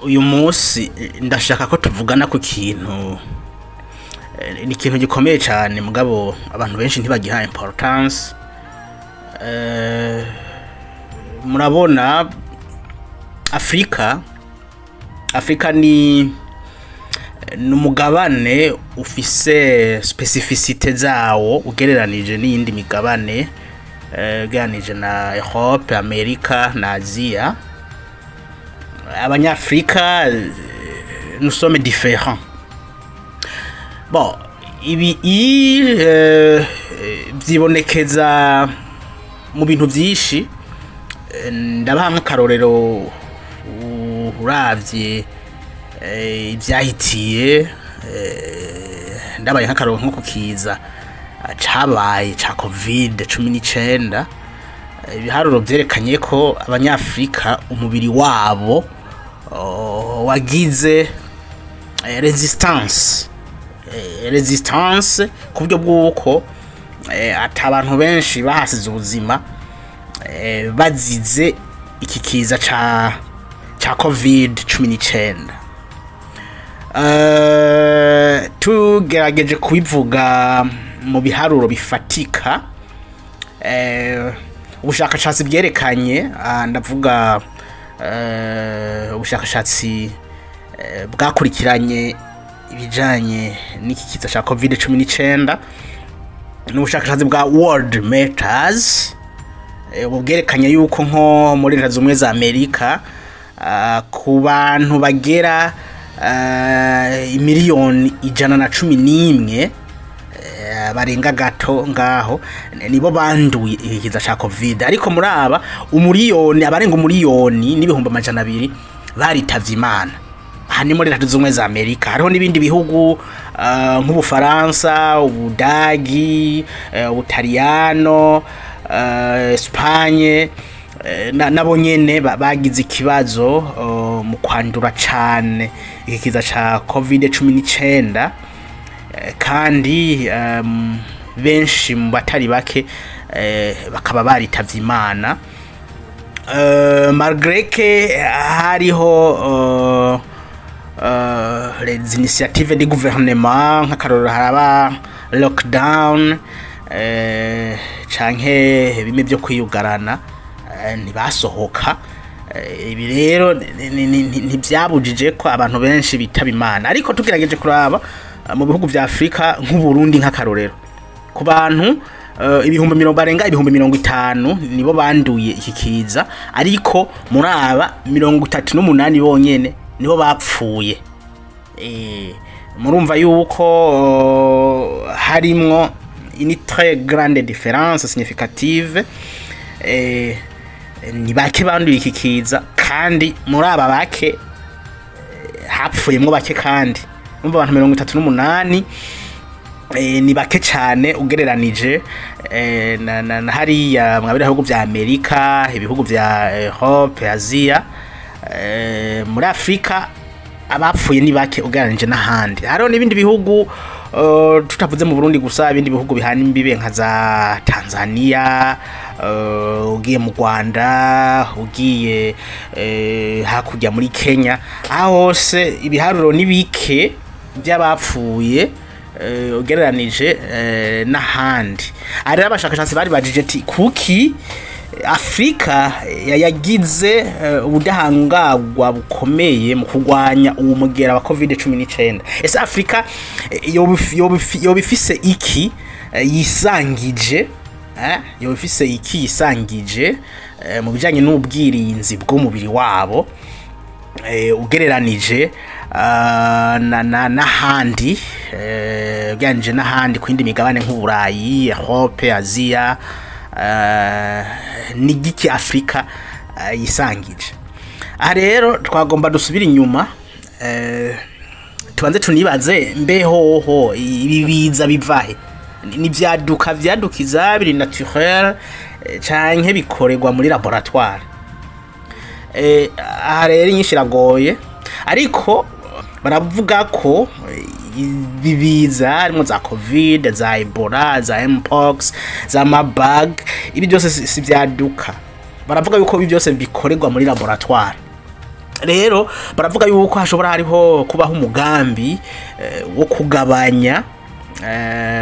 Uyu munsi ndashaka ko tuvugana ku kintu, ni ikintu gikomeye cyane, mugabo abantu benshi ntibagiha importance. Murabona Afrika ni umugabane ufise spécificité zawo ugereranije n'iyindi migabane, ugereranije na Europe, Amerika na Aziya. Abanyafrika, nous sommes différents. Bon, ibi vyibonekeza mu bintu vyinshi. Ndabaha nk'akarorero: uravye ivyahitiye, ndabaye nk'akarorero nko kukiza cabaye ca COVID-19, ibiharuro vyerekanye ko Abanyafrika umubiri wabo wagize résistance ku buryo bw'uko ata abantu benshi bahasize ubuzima bazize iki kiza ca COVID-19. Tugerageje kubivuga mu biharuro bifatika, ubushakashatsi bwerekanye, ndavuga ubushakashatsi bwakurikiranye ibijanye n'iki kiza ca COVID-19, n'ubushakashatsi bwa World Matters, ubu bwerekanye yuko nko muri Leta Zumwe za Amerika, ku bantu bagera 111 miliyoni barenga gato ngaho nibo banduye ikiza ca COVID, ariko muri aba 1 miliyoni, abarenga 1,2 miliyoni baritavye Imana. Aha ni muri Leta Zumwe za Amerika. Hariho n'ibindi bihugu nk'Ubufaransa, Ubudagi, Ubutaliyano, Espagne, nabo nyene bagize ikibazo mu kwandura cane iki kiza ca COVID-19, kandi benshi mu batari bake bakaba baritavye Imana, malgré que hariho les initiatives du gouvernement, nk'akarorero haraba lockdown canke bimwe byo kwiyugarana, ntibasohoka. Ibi rero ntivyabujije ko abantu benshi bitaba Imana. Ariko tugerageje kuraba mu bihugu vya Afrika, nk'Uburundi nk'akarorero, ku bantu ibihumbi mirongo barenga 50,000 nibo banduye iki kiza, ariko muri aba 38 bonyene nibo bapfuye. Murumva yuko harimwo une très grande différence significative. Ni bake banduye iki kiza, kandi muri aba bake hapfuyemwo bake. Kandi umva, abantu 38 ni bake cyane ugereranije na hariya mwa bihugu vya Amerika, ibihugu vya Europe, Asia. Muri Afrika abapfuye ni bake ugereranije n'ahandi. Hariho n'ibindi bihugu, tutavuze mu Burundi gusa, ibindi bihugu bihana imbibe nka za Tanzania, ugiye mu Rwanda, ugiye hakurya muri Kenya, aho hose ibiharuro ni bike by'abapfuye ugereranije n'ahandi. Aha rero abashakashatsi bari bajije ati: kuki Afrika yagize ubudahangarwa bukomeye mu kurwanya uwo mugera wa COVID-19? Ese Afrika yoba ifise iki yisangije, yoba ifise iki yisangije mu bijanye n'ubwirinzi bw'umubiri wabo ugereranije na n'ahandi, ugereranije n'ahandi ku yindi migabane nk'Uburayi, Europe, Aziya? Ni giki Afrika yisangije? Aha rero twagomba dusubire inyuma, tubanze tunibaze: mbehoho ibi biza bivahe? Ni vyaduka, vyadukiza, biri naturel, canke bikorerwa muri laboratoire? Aha rero inyinshi iragoye, ariko baravuga ko ibi biza harimo za COVID, za Ebola, za Mpox, za Marburg, ibi byose si vyaduka. Baravuga yuko ibi byose bikorerwa muri laboratoire. Rero baravuga yuko hashobora hariho kubaho umugambi wo kugabanya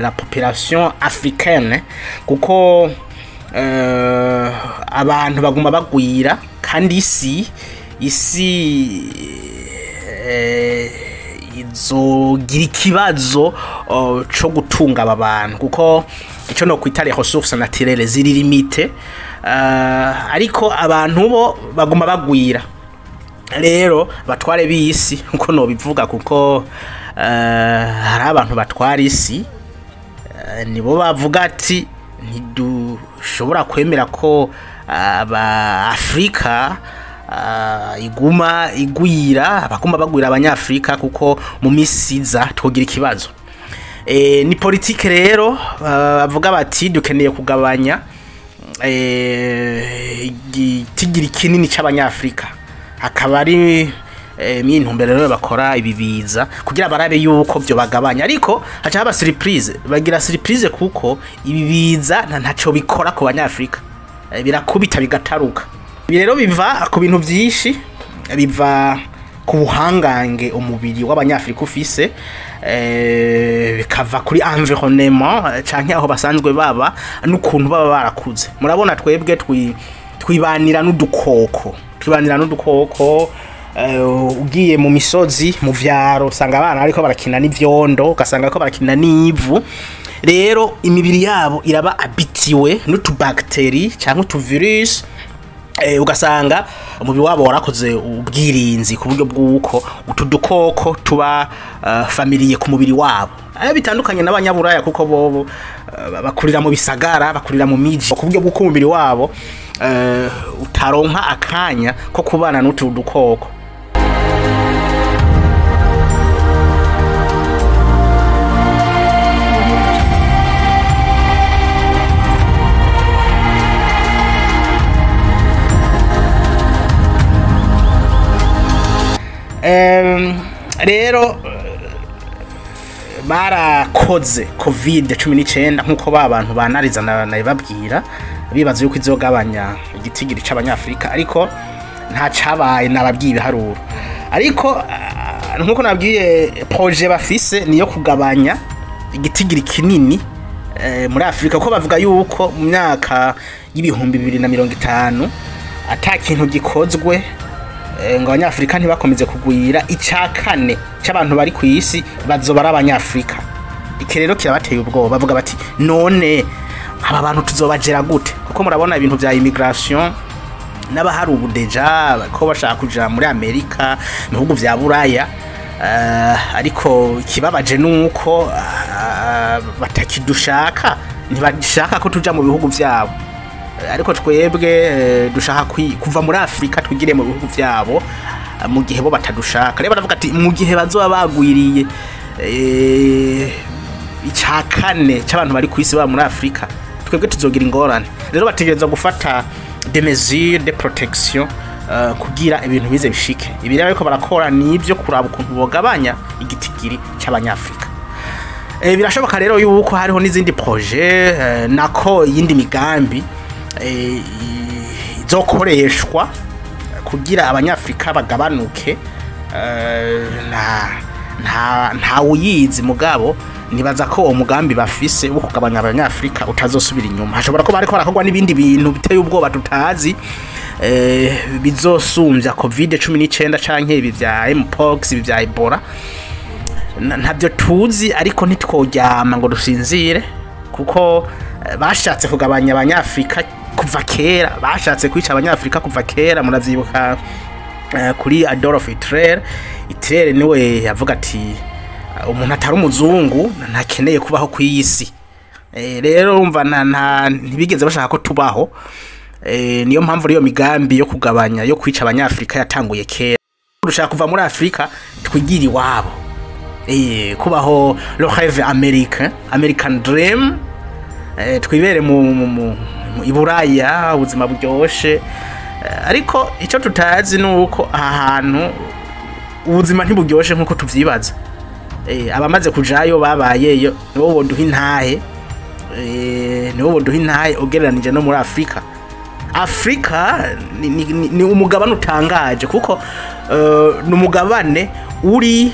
la population africaine, kuko abantu baguma bagwira, kandi isi izogira ikibazo co gutunga aba bantu, kuko ico no kwita les ressources naturelles ziri limitées, ariko abantu bo baguma bagwira. Rero batware b'isi, nkuko nobivuga, kuko hari abantu batwara isi, nibo bavuga ati ntidushobora kwemera ko aba Afrika iguma igwira, abaguma bagwira Abanyafrika, kuko mu misi iza twogira ikibazo. Ni politike rero, bavuga bati dukeneye kugabanya igitigiri kinini c'Abanyafrika, akaba ari mw'intumbero rero bakora ibi biza kugira barabe yuko byo bagabanya. Ariko haca haba surprise, bagira surprise kuko ibi biza ntaco bikora ku Banyafrika, birakubita bigataruka. Ibi rero biva ku bintu byinshi, biva ku buhangange umubiri w'Abanyafrika ufise, bikava kuri environnement canke aho basanzwe baba n'ukuntu baba barakuze. Murabona twebwe twibanira n'udukoko, twibanira n'udukoko. Ugiye mu misozi, mu vyaro, usanga abana ariko barakina n'ivyondo, ugasanga ko barakina n'ivu. Rero imibiri yabo iraba habituée n'utubactéries cyangwa utuvirus, ugasanga umubiri wabo warakoze ubwirinzi ku buryo bw'uko utu dukoko tuba familiers ku mubiri wabo. Bitandukanye n'Abanyaburaya, kuko bobo bakurira mu bisagara, bakurira mu miji, ku buryo bw'uko umubiri wabo utaronka akanya ko kubana n'utu dukoko. Rero barakoze COVID 19 nkuko ba bantu banariza nabibabwira, bibaza yuko izogabanya igitigiri c'Abanyafrika, ariko nta cabaye, nababwiye ibiharuro. Ariko nkuko nabwiye, projet bafise niyo kugabanya igitigiri kinini muri Afrika, kuko bavuga yuko mu myaka y'2050 ata kintu gikozwe ngo Abanyafrika ntibakomeze kugwira, icya kane cy'abantu bari ku isi bazoba ari Abanyafrika. Iki rero kirabateye ubwoba, bavuga bati none aba bantu tuzobagera gute? Kuko murabona ibintu vya immigration n'abahari ubu déjà ko bashaka kuja muri Amerika, mu bihugu vya Buraya. Ariko ikibabaje nuko batakidushaka, ntibashaka ko tuja mu bihugu vyabo. Ariko twebwe dushaka kuva muri Afrika twigire mu bihugu vyabo, mu gihe bo batadushaka. Rero baravuga ati mu gihe bazoba bagwiriye icya kane cy'abantu bari ku isi baba muri Afrika, twebwe tuzogira ingorane. Rero bategerezwa gufata des mesures de protection kugira ibintu bize bishike. Ibi rero ariko barakora nibyo kuraba ukuntu bogabanya igitigiri cy'Abanyafrika. Birashoboka rero yuko hariho n'izindi projet, nako iyindi migambi izokoreshwa kugira Abanyafrika bagabanuke. Nta uyizi, mugabo nibaza ko uwo mugambi bafise wo kugabanya Abanyafrika utazosubira inyuma. Hashobora kuba ariko barakorwa n'ibindi bintu biteye ubwoba tutazi, bizosumbya COVID 19 canke ibi vya mpox, ibi vya Ebola. Ntabyo tuzi, ariko ntitworyama ngo dusinzire, kuko bashatse kugabanya Abanyafrika kuva kera, bashatse kwica Abanyafrika kuva kera. Muravyibuka kuri Adolf Hitler. Hitler niwe yavuga ati umuntu atari umuzungu ntakeneye kubaho ku isi. Rero urumva ntibigeze bashaka ko tubaho. Niyo mpamvu iyo migambi yo kugabanya, yo kwica Abanyafrika yatanguye kera. Dushaka kuva muri Afrika twigira iwabo, kubaho le rêve américain, American dream, twibere mu Iburaya, ubuzima buryoshe. Ariko icyo tutazi ni uko aha hantu ubuzima ntiburyoshe nkuko tuvyibaza. Abamaze kujayo, babayeyo, nibo boduha intahe, nibo boduha intahe ugereranije no muri Afrika. Afrika ni umugabane utangaje, kuko ni umugabane uri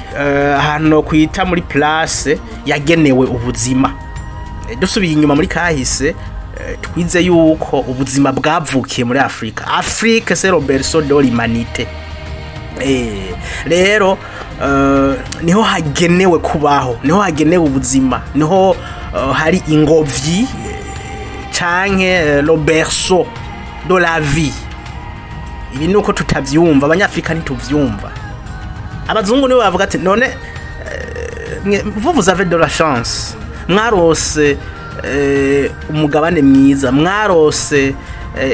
ahantu kwita muri place yagenewe ubuzima. Dusubiye inyuma muri kahise, twize yuko ubuzima bwavukiye muri Afrika. Afrique, c'est le berceau de l'humanité. Rero niho hagenewe kubaho, niho hagenewe ubuzima, niho hari ingobyi canke le berceau de la vie. Ibi nuko tutavyumva, Abanyafrika ntituvyumva. Abazungu nibo bavuga ati: "None vous, vous avez de la chance, mwarose umugabane mwiza, mwarose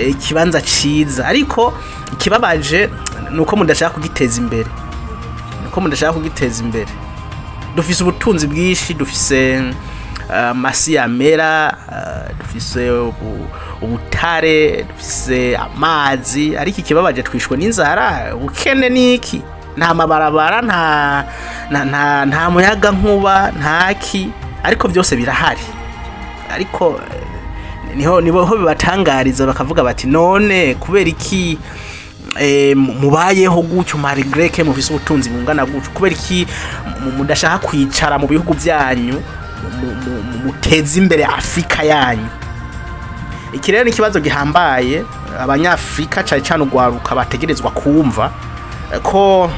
ikibanza ciza, ariko ikibabaje nuko mudashaka kugiteza imbere, nuko mudashaka kugiteza imbere." Dufise ubutunzi bwinshi, dufise amasi yamera, dufise ubutare, dufise amazi, ariko ikibabaje twishwe n'inzara, ubukene niki, nta mabarabara, nta muyaga nkuba, ntaki, ariko byose birahari. Ariko niho bibatangariza, bakavuga bati: "None kubera iki mubayeho gutyo malgré que mufise ubutunzi bungana gutyo? Kubera iki mudashaka kwicara mu bihugu byanyu, muteze imbere Afrika yanyu?" Iki rero ni ikibazo gihambaye Abanyafrika, cyane cyane urwaruka, bategerezwa kumva ko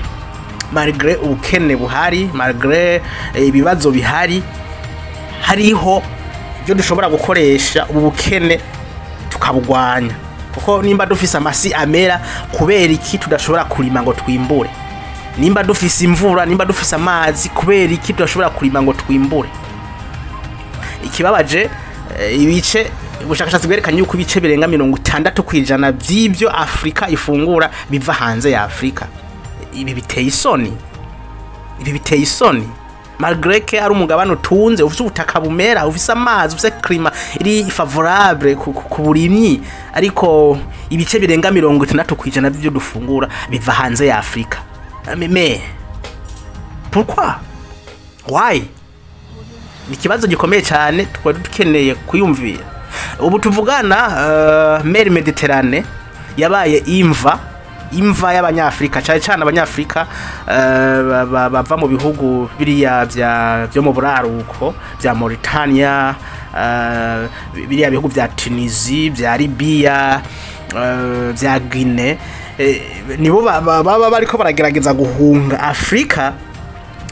malgré ubukene buhari, malgré ibibazo bihari, hariho ibyo dushobora gukoresha ubu bukene tukabugwanya. Kuko nimba dufise amasi amera, kubera iki tudashobora kurima ngo twimbure? Nimba dufise imvura, nimba dufise amazi, kubera iki tudashobora kurima ngo twimbure? Ikibabaje, ibice ubushakashatsi bwerekanye yuko ibice birenga 60% by'ibyo Afurika ifungura biva hanze ya Afurika. Ibi biteye isoni, ibi biteye isoni, malgré que ari umugabane utunze, ufise ubutaka bumera, ufise amazi, ufise climat iri favorable ku burimyi, ariko ibice birenga 60% by'ibyo dufungura biva hanze ya Afurika. Mais pourquoi? Why? Ni ikibazo gikomeye cyane twari dukeneye kuyumvira. Ubu tuvugana, mer Méditerranée yabaye imva y'Abanyafrika, cyane cyane Abanyafrika bava mu bihugu biriya byo mu buraruko bya Mauritania, biriya bihugu bya Tunisie, bya Libya, bya Guinea, nibo baba bariko baragerageza guhunga Afrika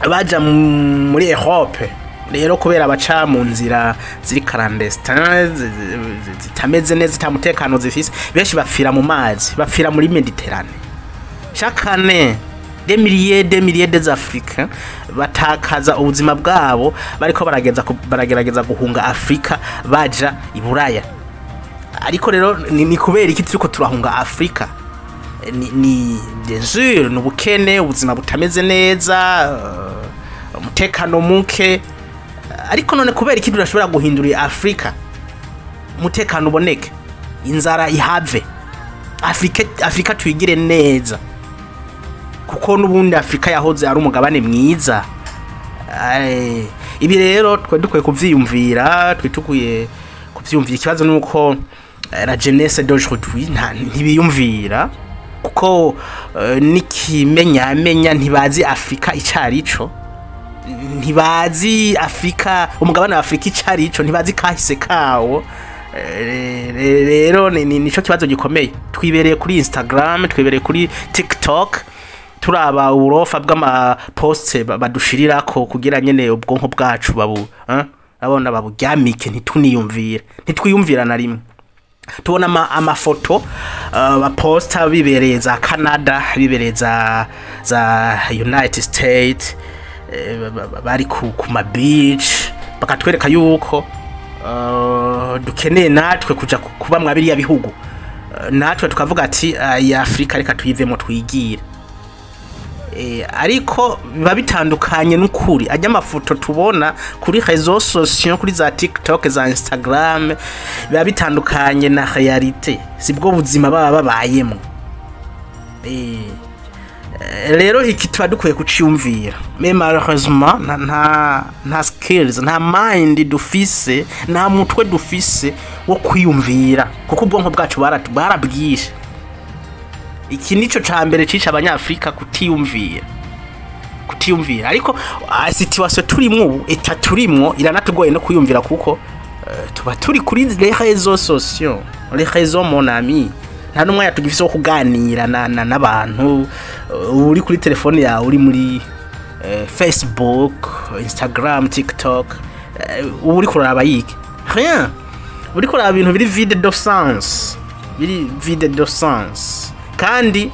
baja muri Europe. Rero kubera baca mu nzira ziri clandestin, zitameze neza, ata mutekano zifise, benshi bapfira mu mazi, bapfira muri Méditerranée. Chaque année, des milliers, des milliers des Africains batakaza ubuzima bwabo bariko baragerageza guhunga Afrika baja i Buraya. Ariko rero ni kubera iki turiko turahunga Afrika? Ni bien sûr ni ubukene, ubuzima butameze neza, umutekano muke. Ariko none kubera iki tudashobora guhindura Afrika, umutekano uboneke, inzara ihave, Afrika tuyigire neza? Kuko n'ubundi Afrika yahoze ari umugabane mwiza. Ibi rero twe dukwiye kuvyiyumvira, twitukuye kuvyiyumvira. Ikibazo nuko la jeunesse d'aujourd'hui ntibiyumvira, kuko n'ikimenyamenya ntibazi Afrika icarico, ntibazi Afrika, umugabane wa Afrika icarico, ntibazi kahise kawo. Rero nico kibazo gikomeye. Twibereye kuri Instagram, twibereye kuri TikTok, turaba uburofa bw'amaposte badushirirako kugira nyene ubwonko bwacu babu abona baburyamike, ntituniyumvire, ntitwiyumvira na rimwe. Tubona amafoto baposta bibereye za Canada, bibereye za United States, bari ku ma beach, bakatwereka yuko dukeneye natwe kuja kuba mwa biriya bihugu. Natwe tukavuga ati: "Ya Afrika reka tuyivemo, twigire." Ariko biba bitandukanye n'ukuri. Ajya amafoto tubona kuri réseaux sociaux, kuri za TikTok, za Instagram, biba bitandukanye na réalité, sibwo buzima baba babayemo. Rero iki tuba dukwiye kuciyumvira, mais malheureusement nta skills, nta mind dufise, nta mutwe dufise wo kwiyumvira, kuko ubwonko bwacu barabwishe. Iki nico ca mbere cica Abanyafrika, kutiyumvira, kutiyumvira. Ariko situation turimwo ubu, état turimwo iranatugoye no kwiyumvira, kuko tuba turi kuri les réseaux sociaux, les réseaux, mon ami. Nta n'umwanya tugifise wo kuganira n'abantu. Uri kuri telefone yawe, uri muri Facebook, Instagram, TikTok, uba uri kuraba yiki? Rien. Uri kuraba ibintu biri vide de sens, biri vide de sens. Kandi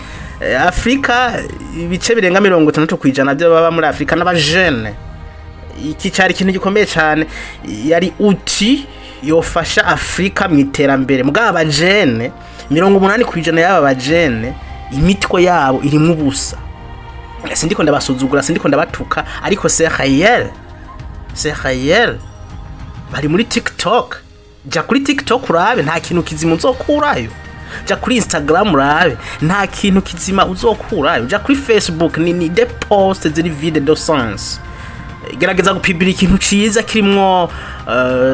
Afrika, ibice birenga 60% by'ababa muri Afrika n'abajene. Iki cyari ikintu gikomeye cyane, yari outil yofasha Afrika mu iterambere. Mugabo abajene, 80% y'aba bajene, imitwe yabo irimwo ubusa. Sindiko ndabasuzugura, sindiko ndabatuka, ariko c'est réel, c'est réel. Bari muri TikTok. Jya kuri TikTok urabe, nta kintu kizima uzokurayo. Jya kuri Instagram urabe, nta kintu kizima uzokurayo. Jya kuri Facebook, ni des posts ziri vide de sens. Gerageza gupibira ikintu ciza kirimwo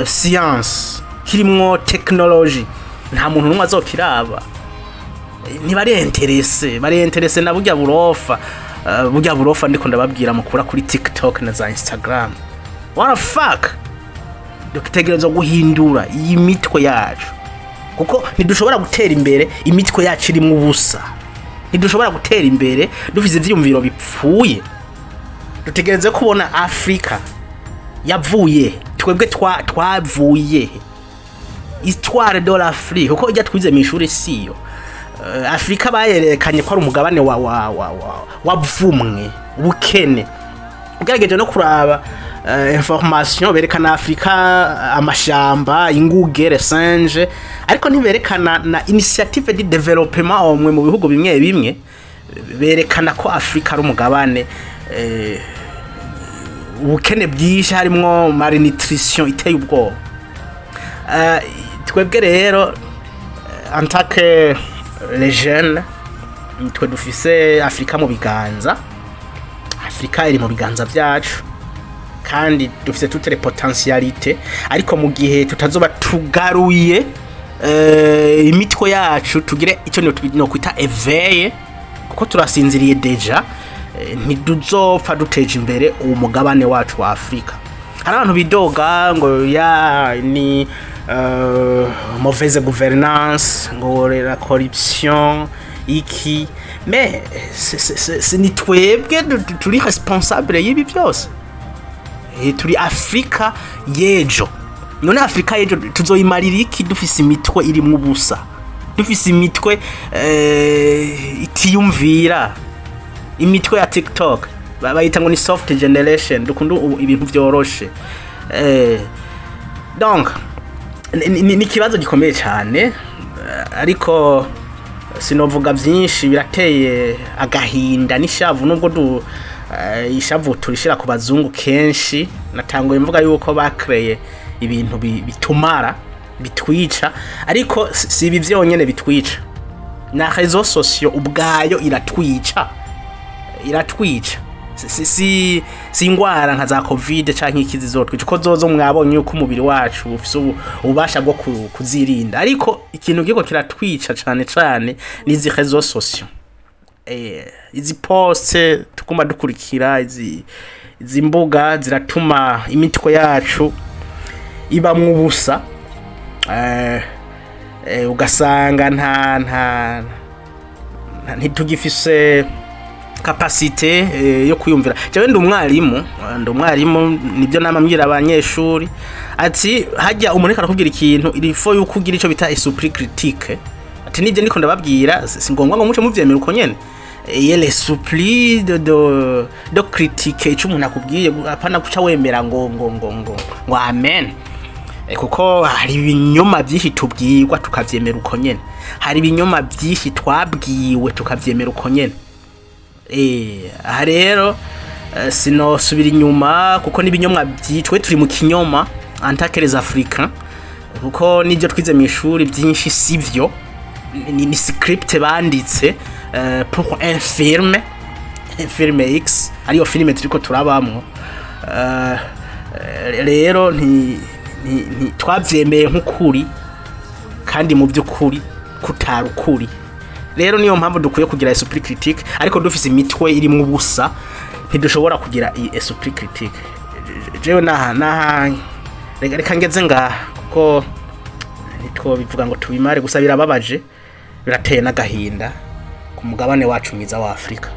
science, kirimwo technology, nta muntu n'umwe azokiraba. Ntibari intéressés, bari intéressés na burya burofa, burya burofa ndiko ndababwira mukura kuri TikTok na za Instagram. What the fuck? Dutegerezwa guhindura iyi mitwe yacu, kuko ntidushobora gutera imbere imitwe yacu irimwo ubusa. Ntidushobora gutera imbere dufise ivyiyumviro bipfuye. Dutegereze kubona Afrika yavuye, twebwe twavuye, histoire de l'Afrique, kuko ijya twize mu ishuri siyo. Afrika bayerekanye ko ari umugabane wa wavumwe ubukene. Ugerageje no kuraba information, berekana Afrika amashamba, inguge, les singes, ariko ntiberekana na initiative de développement omwe mu bihugu bimwe bimwe. Berekana ko Afrika ari umugabane ubukene bwinshi, harimwo malnutrition iteye ubwoba. Twebwe rero, en tant que les jeunes, twe dufise Afrika mu biganza. Afrika iri mu biganza byacu kandi dufise toutes les potentialités, ariko mu gihe tutazoba tugaruye imitwe yacu, tugire icyo no kwita éveil, kuko turasinziriye déjà, ntiduzopfa duteje imbere uwo mugabane wacu wa Afrika. Hari abantu bidoga ngo ya ni mauvaise gouvernance, ngo la corruption, iki, mais ni twebwe turi responsable y'ibi byose. Turi Afrika y'ejo. None Afrika y'ejo tuzoyimarira iki dufise imitwe irimwo ubusa, dufise imitwe itiyumvira, imitwe ya TikTok? Bayita ngo ni soft generation, dukunda ibintu vyoroshe. Donc ni ikibazo gikomeye cyane, ariko sinovuga byinshi. Birateye agahinda n'ishavu, nubwo du ishavu turishira ku bazungu kenshi. Natanguye mvuga yuko bakreye ibintu bitumara, bitwica, ariko si ibi vyonyene bitwica, na réseaux sociaux ubwayo iratwica, iratwica. Si ingwara nka za COVID canke iki zizotwica, ko zozo mwabonye yuko umubiri wacu ufise ububasha bwo kuzirinda, ariko ikintu giko kiratwica cane cane n'izi réseaux sociaux, izi posts tuguma dukurikira, izi mbuga ziratuma imitwe yacu ibamwo ubusa, ugasanga nta ntitugifise capacité yo kwiyumvira. Jewe ndi umwarimu, ndi umwarimu, nibyo nama mbwira abanyeshuri ati hajya umuntu ariko arakubwira ikintu, il faut yuko ugira ico bita esprit critique. Ati nibyo ndiko ndababwira, si ngombwa ngo muce muvyemera uko nyene. Et l'esprit de critique ico umuntu akubwiye, apana guca wemera ngo amen. Kuko hari ibinyoma byinshi tubwirwa tukavyemera uko nyene, hari ibinyoma byinshi twabwiwe tukavyemera uko nyene. Aha rero sinosubira inyuma, kuko n'ibinyoma byitwe turi mu kinyoma en tant que les Africains, kuko n'ibyo twize mu ishuri byinshi sivyo, ni script banditse pour un film. Filime X ariyo filime turiko turabamwo. Rero nti twavyemeye nk'ukuri, kandi mu by'ukuri kutari ukuri. Rero niyo mpamvu dukwiye kugira esprit critique, ariko dufise imitwe irimwo ubusa ntidushobora kugira iyi esprit critique. Jewe naha reka ngeze ngaha, kuko ntitwobivuga ngo tubimare. Gusa birababaje, birateye n'agahinda ku mugabane wacu mwiza wa Afurika.